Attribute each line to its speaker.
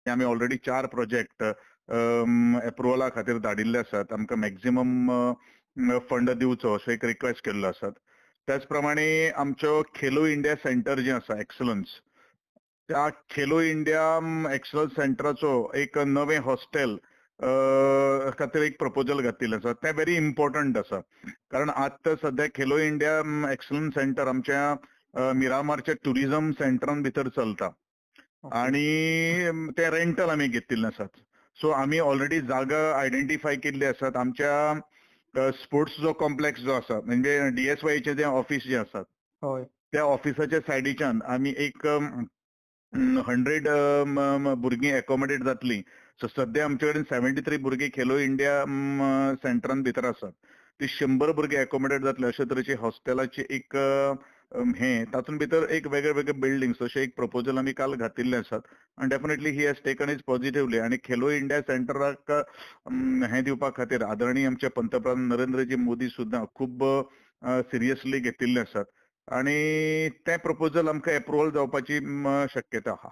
Speaker 1: आमी already 4 project एप्रुवला खातीर धाडिल्ले आसात. आमकां मॅक्झिमम फंड दिवचो असो एक रिक्वेस्ट केल्लो आसात. त्याच प्रमाणे आमचो खेलो इंडिया सेंटर जें आसा एक्सलन्स, त्या खेलो इंडिया एक्सलन्स सेंटराचो एक नवें हॉस्टेल खातीर एक प्रपोजल घातिल्लें आसा. तें व्हेरी इम्पॉर्टंट आसा, कारण आतां सद्या खेलो इंडिया एक्सलन्स सेंटर आमच्या मिरामारच्या ट्युरिझम सेंटरान भितर चलता आणि ते रेंटल आमी घेतिल्ले आसात. सो आमी ऑलरेडी जागा आयडेंटिफाय केल्ली आसात. आमच्या स्पोर्ट्स जो कॉम्प्लेक्स जो आसा, म्हणजे डीएसवायचे जे ऑफिस जे आसात त्या ऑफिसाच्या सायडीच्यान आमी एक 100 भुरगीं एकोमोडेट जातली. सो सद्या आमचे कडेन 73 भुरगीं खेलो इंडिया सेंटरान भितर आसात. ती 100 भुरगीं एकोमोडेट जातली अशे तरेची हॉस्टेलाची एक हे तातूंत भितर एक वेगळे वेगळे बिल्डिंग्स अशें एक प्रपोजल आमी काल घातिल्ले आसात. आनी definitely he has taken it positively. आनी खेलो इंडिया सेंटराक हें दिवपा खातीर आदरणीय आमचे पंतप्रधान नरेंद्रजी मोदी सुद्दां खूब सिरियसली घेतिल्ले आसात आनी तें प्रपोजल आमकां एप्रुवल जावपाची शक्यता आहा.